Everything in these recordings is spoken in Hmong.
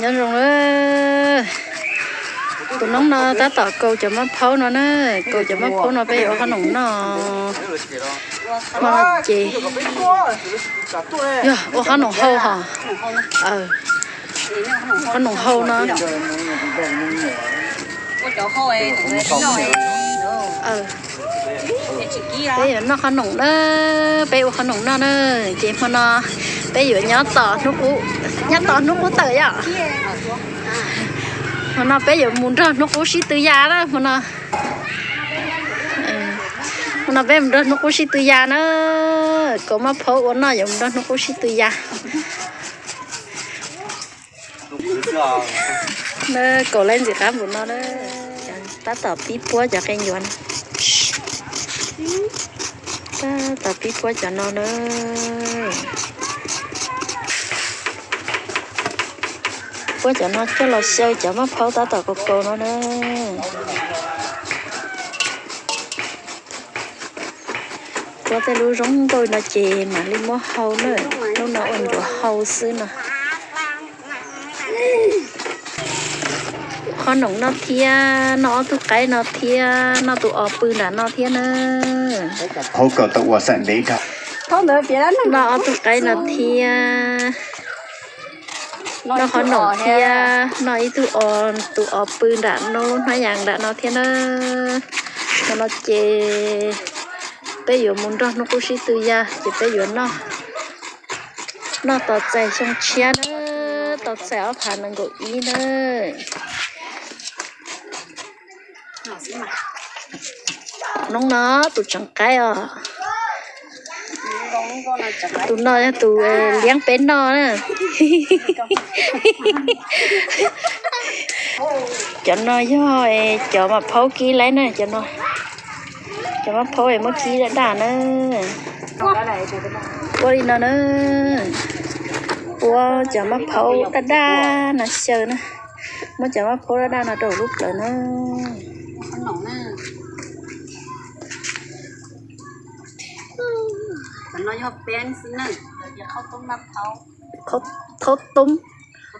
Nyob zoo lawm. Tus noob no tab tom kaus cov maj phaub no na, kaus cov maj phaub no peb yuav ua qhob noom noj. Hmo no ces yog ua qhob noom hau hos. Qhob noom hau no. Peb yuav noj qhob noom na, peb ua qhob noom noj na. Ces hmo no peb yuav nyob tos hnub qub, nyob tos hnub qub tawm yom. Hmo no peb yuav mus nrog hnub qub sib tw ya na hmo no. Hmo no peb mus nrog hnub qub sib tw ya na. Kaus maj phaub ua noj yuav mus nrog hnub qub sib tw ya. Na, kaus lawv ntxim qab npaum no na. Tab tom pib puab cov qe ncuav na. Tab tom pib puab cov no na. Puab cov no coj los xyaw cov maj phaub tab tom kaus kaus no na. Puab tej lub zoo nkauj no ces mam li muab hau na. Hnub no ua ncuav hau xwb no. Qhob noom noj thiab, noj ob tug qaib no thiab, noj tus os pw nram no thiab na. Noj ob tug qaib no thiab. Noj qhob noom thiab, noj ib tug os, tus os pw nram no, hnab yas nram no thiab na. Hmo no ces peb yuav mus nrog hnub qub sib tw ya ces peb yuav noj, noj tos txais xyoo tshiab na, tos txais ob phav nees nkaum ib na. Noob no tus tseem qaib os. Tus no yog tus liab peb noj na. Cov no yog cov maj phaub kib lawm na, cov no. Cov maj phaub muab kib daj daj na. Puab li no na. Puab cov maj phaub daj daj no xyaw na. Muab cov maj phaub daj daj no rau lub plawv na.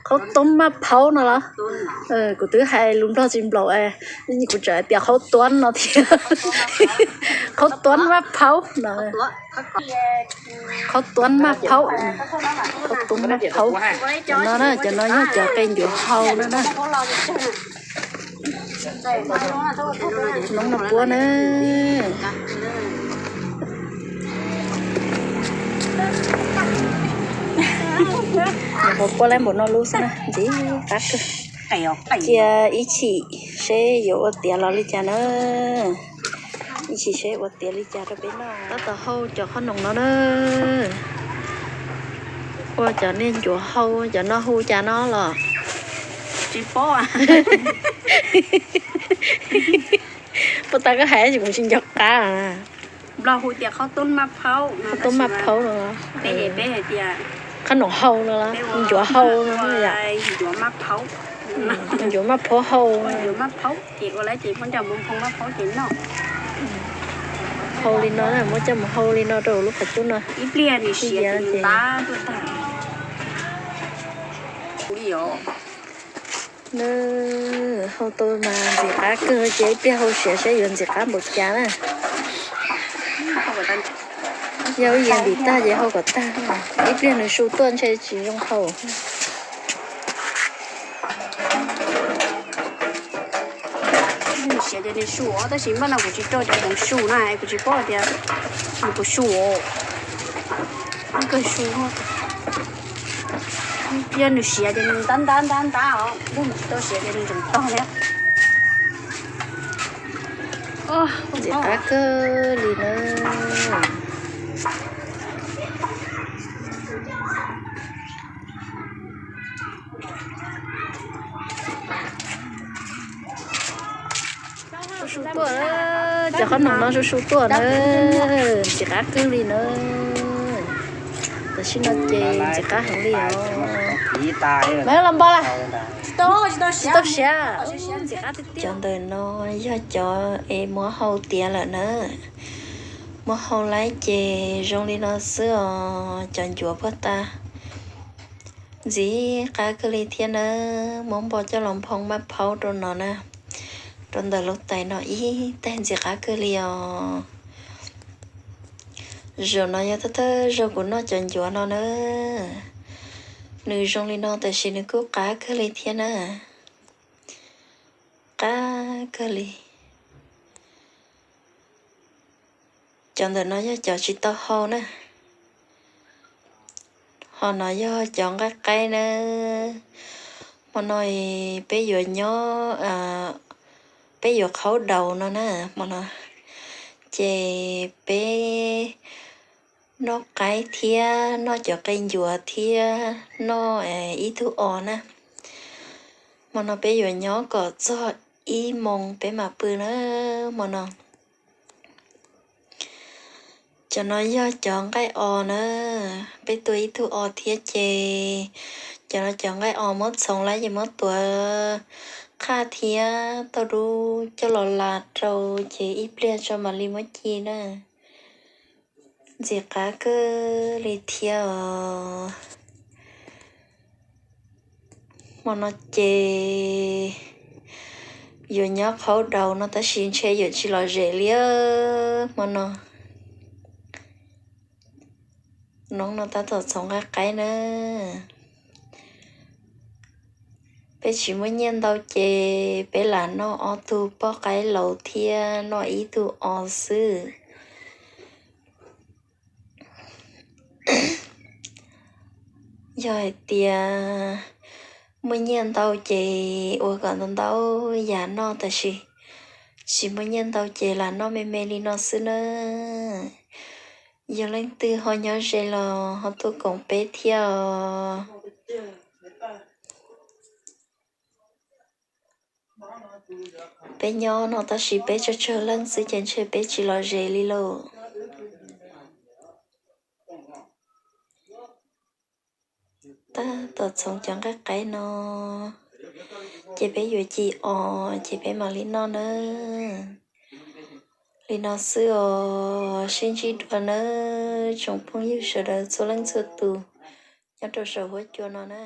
Qhaub toob maj phaub no los? Kuv twb hais lus Nplog tsis nplaum, kuv tseem hais tias qhaub tuab no thiab. Qhaub tuab maj phaub no. Qhaub tuab maj phaub, qhaub tuab maj phaub. Cov no na, cov no yog cov qe ncuav hau no na. Noob no puab na. Nyuam qhuav puab lawm npaum no lub xwb na, ntxim qab kawg. Cia ib chim seb yuav ua tiav los li cas na. Ib chim seb ua tiav li cas rau peb noj. Tab tom hau cov qhob noom no na. Ua cov niag ncuav hau, cov no hu cas no los? Tsis paub. Puag ta koj hais kuv tsis nco qab. Nplog hu tias qhaub toob maj phaub no. Qhaub noom hau no, ncuav hau no yom. Ncuav maj phaub hau. Hau li no, muab coj mus hau li no rau lub qhov cub no. Ib pliag nws siav ces hau tau mas ntxim qab kawg ces ib pliag hau siav seb yuav ntxim qab npaum cas na. Yog wb yias ntim tag ces hau kom tag, ib pliag nws su tuaj ntshe tsis zoo hau. Nws siav ces nws su os, tab sis npaj no kuv tsis rau cov hmoov su na, kuv tsis paub hais tias nws puas su os. Kawg su. Yog nws siav ces nws ntab ntab ntab ntab os, yog nws tsis tau siav ces nws tseem tog thiab. Ntxim qab kawg li na. Su su tuaj, cov qhob noom no su su tuaj na, ntxim qab kawg li na. Tam sim no ces ntxim qab heev li os. Los npo las, tsis tau siav. Ntxim qab tiag tiag. Cov ntawm no yog cov es muab hau tiav lawm na. Muab hau laib ces zoo li no xwb os, cov ncuav puag ta. Ntxim qab kawg li thiab na, muab npo coj los nphoo maj phaub rau no na, rau ntawm lub tais no ib tag ntxim qab kawg li os. Zaum no yog thawj thawj zaug kuv noj cov ncuav no na. Nws zoo li no tab sis nws kuj qab kawg li thiab na. Qab kawg li. Cov ntawm no yog cov tsis tau hau na. Ho no yog cov nqaij qaib na. Hmo no peb yuav nyob, peb yuav qhaub daus no na, hmo no. Ces peb noj qaib thiab noj cov qe ncuav thiab noj ib tug os na. Hmo no peb yuav nyob kom txog ib moos peb mam pw na, hmo no. Cov no yog cov nqaij os na, peb tua ib tug os thiab ces cov no cov nqaij os muab txhoov lawm ces muab tuav qhaj thiab tauj dub coj los las rau ces ib pliag tso mam li muab ci na. Ntxim qab kawg li thiab os. Hmo no ces yuav nyob qhaub daus no tab sis ntshe yuav tsis lom zem li hmo no. Noob no tab tom txhoov nqaij qaib na. Peb tsis muaj nyiaj ntau ces peb lam noj ob tug poj qaib laus thiab noj ib tug os xwb. Yog hais tias muaj nyiaj ntau ces ua kom ntau ntau yam noj tab sis tsis muaj nyiaj ntau ces lam noj me me li no xwb na. Yog leej twg ho nyob ze los ho tuaj koom peb thiab os. Peb nyob no tab sis peb tsawg tsawg leej xwb ces ntshe peb tsis lom zem li lauj. Tab tom txhoov cov nqaij qaib no ces peb yuav ci os ces peb mam li noj na. Li no xwb os, sib ntsib dua nawb tsoom phooj ywg sawv daws txhua leej txhua tus nyob rau saum huab cua no na.